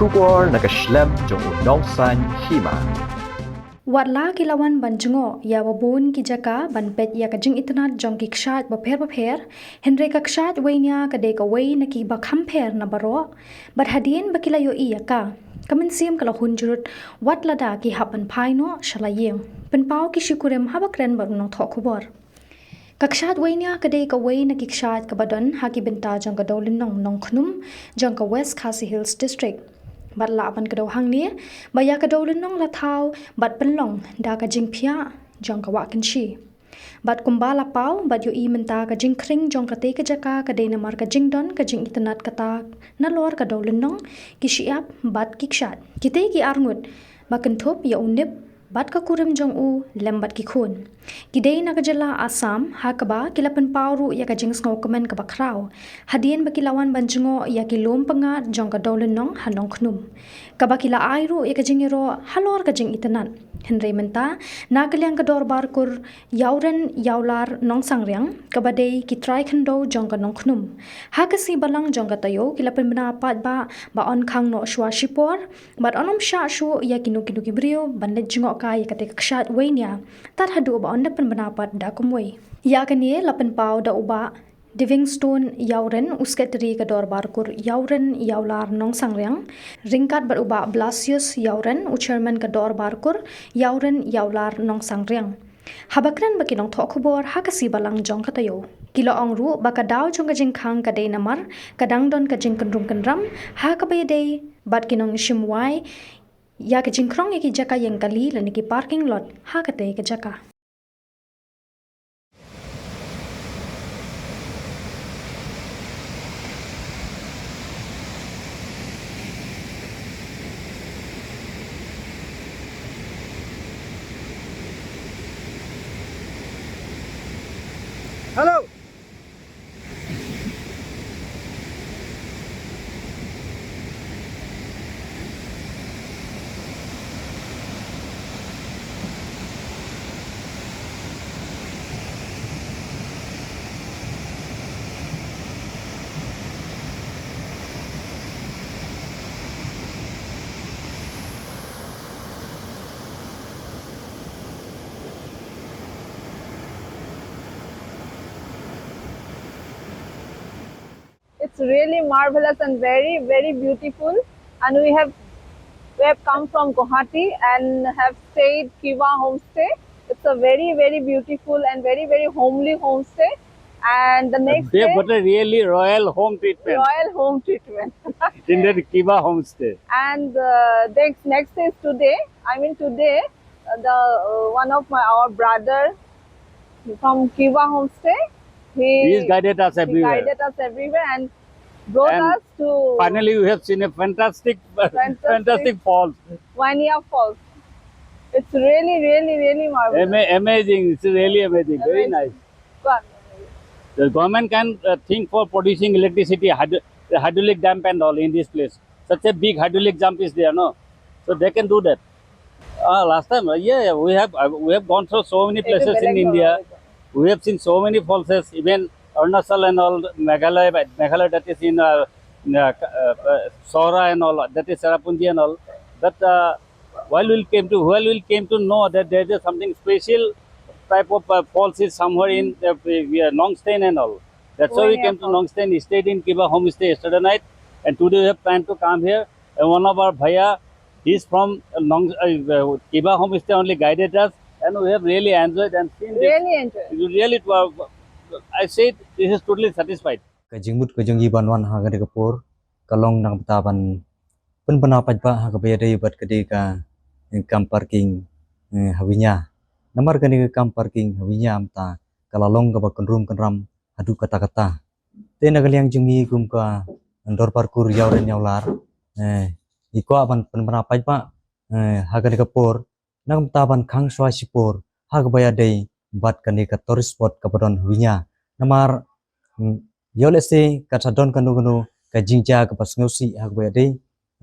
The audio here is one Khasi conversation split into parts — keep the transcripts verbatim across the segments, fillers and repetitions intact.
Khubor na ka shlem jong u Nongsaiñ Hima. Wat la ki la wan ban jngoh ïa ba bun ki jaka ban peit ïa ka jingitynnad jong ki kshaid bapher bapher, hynrei ka kshaid Wainia ka dei kawei na kiba kham pher na baroh. Bad hadien ba ki la ïohi ïa ka, ka mynsiem ka la hun jrut wat lada ki hap ban phai noh sha la ïing. Pynpaw ki shi kurim haba kren bad u nongthoh khubor. Ka kshaid Wainia ka dei kawei na ki kshaid kaba don ha ki bynta jong ka dewlynnong Nongkhnum jong ka West Khasi Hills District. Bad lah ban kdew hangne ba ïa ka dewlynnong la thaw bad pynlong da ka jingphiah jong ka wah kynshi. Bad kumba la paw bad ïohi mynta, ka jingkhring jong katei ka jaka ka dei namar ka jingdon ka jingitynnad kata nalor ka dewlynnong, ki shyiap bad ki kshaid. Kitei ki arngut ba kynthup ïa u Nip bad ka kurim jong u lem bad ki khun, ki dei na ka jylla Assam, ha kaba ki la pynpaw ruh ïa ka jingsngewkmen kaba khraw hadien ba ki la wan ban jngoh ïa ki lum pyngngad jong ka dewlynnong ha Nongkhnum, kaba ki la ai ruh ïa ka jingïaroh halor ka jingitynnad. Hynrei mynta, na ka liang ka dorbar kur Ïawren Ïawlar Nongsangriang, kaba dei ki trai khyndew jong ka Nongkhnum, ha ka sngi Balang jong ka taïew ki la pynbna paidbah ba yn khang noh shuwa shipor bad yn ym shah shuh ïa kino kino ki briew ban leit jngoh kai ïa katei ka kshaid Wainia tad haduh ba yn da pynbna pat da kumwei. Ïa kane la pynpaw da u Bah Divingstone Ïawren, u Secretary ka dorbar kur Ïawren Ïawlar Nongsangriang, ryngkat bad u Bah Blasius Ïawren, u Chairman ka dorbar kur Ïawren Ïawlar Nongsangriang, haba kren bad ki nongthoh khubor ha ka sngi Balang jong ka taïew. Ki la ong ruh ba ka daw jong ka jingkhang ka dei namar ka dang don ka jingkynrum kynram ha kaba ïadei bad ki nongshim wai ïa ka jingkhrong ïa ki jaka ïeng kali lane ki parking lot ha katei ka jaka. Hello. It's really marvelous and very, very beautiful. And we have, we have come from Guwahati and have stayed Kiwa Homestay. It's a very, very beautiful and very, very homely homestay. And the next They day, got a really royal home treatment. Royal home treatment. In that Kiwa Homestay. And uh, next, next is today. I mean, today, uh, the uh, one of my our brother from Kiwa Homestay. He, he has guided us everywhere. He guided us everywhere and brought and us to finally we have seen a fantastic, fantastic, fantastic falls. Wainia Falls. It's really, really, really marvelous. Ama- amazing. It's really amazing. Very amazing. Nice. Go on. The government can uh, think for producing electricity, hydro- the hydraulic dam and all in this place. Such a big hydraulic jump is there, no? So they can do that. Uh, last time, uh, yeah, yeah, we have uh, we have gone through so many places in India. We have seen so many falls, even Arunachal and all, Meghalaya, but Meghalaya that is in uh, uh, uh, Sohra and all, that is Cherrapunji and all. But uh, while we came to while we came to know that there is something special type of uh, falls is somewhere in uh, uh, Nongstoin and all. That's why we came to Nongstoin, stayed in Kiba Homestay yesterday night, and today we have planned to come here. And one of our bhaiya, he's from Nong, uh, uh, Kiba Homestay only guided us, and we have really enjoyed and seen this. Really enjoyed. Really, uh, I say this is totally satisfied. Ka jingmut ka jong ngi ban wan ha kane ka por ka long na ka bynta ban pynbna paidbah ha kaba ïadei bad ka dei ka, eh, kam parking, eh, ha Wainia. Namar kane ka kam parking ha Wainia mynta ka la long kaba kynrum kynram haduh katta katta. Te na ka liang jong ngi kum ka dorbar kur Ïawren Ïawlar, eh, ngi kwah ban pynbna paidbah, eh, ha kane ka por na ka bynta ban khang shuwa shipor ha kaba ïadei bad kane ka tourist spot kaba don ha Wainia. Namar, mm, ïoh lehse ka ta don kano kano ka jingjia kaba sngewsih ha kaba ïadei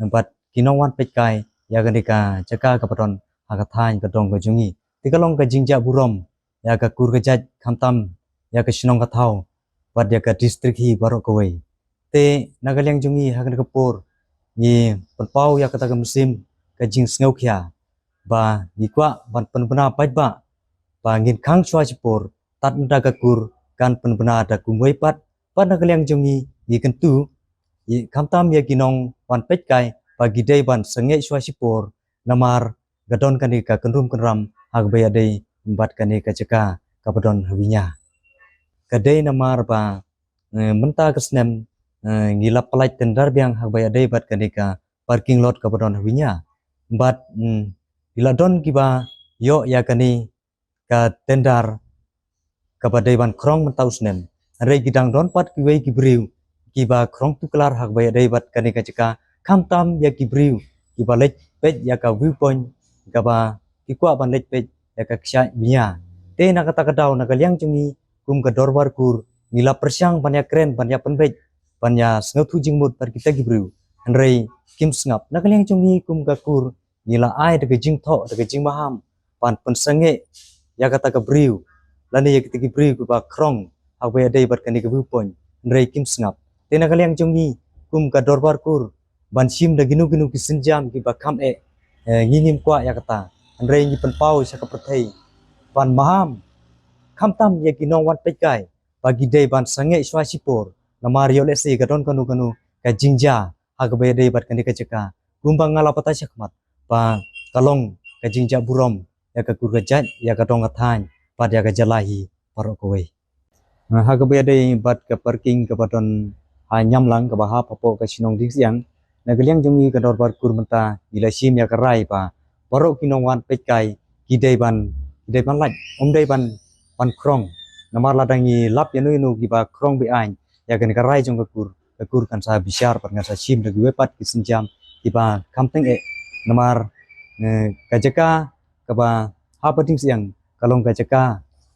bad ki nongwan peitkai ïa kane ka jaka kaba don ha ka thaiñ ka dong ka jong ngi. Te ka long ka jingjia burom ïa ka kur ka jait, khamtam ïa ka shnong ka thaw bad ïa ka district hi baroh kawei. Te na ka liang jong ngi ha kane ka por ngi pynpaw ïa kata ka mynsiem ka jingsngewkhia ba ngi kwah ban pynbna paidbah ba ngin khang shuwa shipor, tad ynda ka kur kan pynbna da kumwei pat. Pat na ka liang jong ngi, ngi kyntu ïa, khamtam ïa ki nongwan peitkai ba ki dei ban sangeh shuwa shipor, namar ka don kane ka kynrum kynram ha kaba ïadei bad kane ka jaka kaba don ha Viña. Ka dei namar ba, eh, mynta ka snem, eh, ngi la pynlait tender biang ha kaba ïadei bad kane ka parking lot kaba don ha Viña. Bad, mm, ngi la don kiba ïoh ïa kane ka tender kaba dei ban khrong mynta u snem. Hynrei ki dang don pat kiwei ki briew kiba khrong tuklar ha kaba ïadei bad kane ka jaka, khamtam ïa ki briew kiba leit peit ïa ka view point kaba ki kwah ban leit peit ïa ka kshaid Viña. Te na kata ka daw, na ka liang jong ngi kum ka dorbar kur, ngi la pyrshang ban ïakren, ban ïapynbeit, ban ïasngewthuh jingmut bad kita ki briew, hynrei kim sngap. Na ka liang jong ngi kum ka kur, ngi la ai da ka jingthoh, da ka jingmaham ban pynsangeh ïa kata ka briew lane ïa kita ki briew kiba khrong ha kaba ïadei bad kane ka view point, hynrei kim sngap. Te na ka liang jong ngi kum ka dorbar kur, ban shim da kino kino ki sienjam kiba kham eh, eh, ngi ngim kwah ïa kata, hynrei ngi pynpaw sha ka pyrthei ban maham, khamtam ïa ki nongwan peitkai ba ki dei ban sangeh shuwa shipor, namar ïoh lehse ka don kano kano ka jingjia ha kaba ïadei bad kane ka jaka. Kumba nga la batai shakhmat ba ka long ka jingjia burom ïa ka kur ka jait, ïa ka dong ka thaiñ bad ïa ka jylla hi baroh kawei. Ha kaba ïadei bad ka parking kaba don ha Ñiamlang kaba hap hapoh ka shnong Diengsiang, na ka liang jong ngi ka dorbar kur mynta ngi la shim ïa ka rai ba baroh ki nongwan peitkai ki dei ban, ki dei ban lait, ym dei ban, ban khrong. Namar lada ngi lap ïano ïano kiba khrong be-aiñ ïa kane ka rai jong ka kur, ka kur kan sa bishar bad kan sa shim da kiwei pat ki sienjam kiba kham teng eh. Namar, eh, ka jaka kaba hap ha Diengsiang ka long ka jaka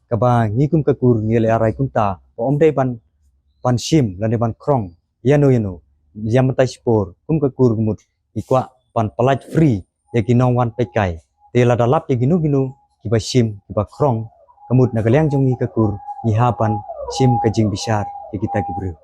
kaba ngi kum ka kur ngi la rai kumta ba ym dei ban, ban shim lane ban khrong ïano ïano. Ïa mynta shipor kum ka kur ka mut ngi kwah ban pynlait free ïa ki nongwan peitkai. Te lada lap ïa kino kino kiba shim, kiba khrong, ka mut na ka liang jong ngi ka kur ngi hap ban shim ka jingbishar ïa kita ki briew.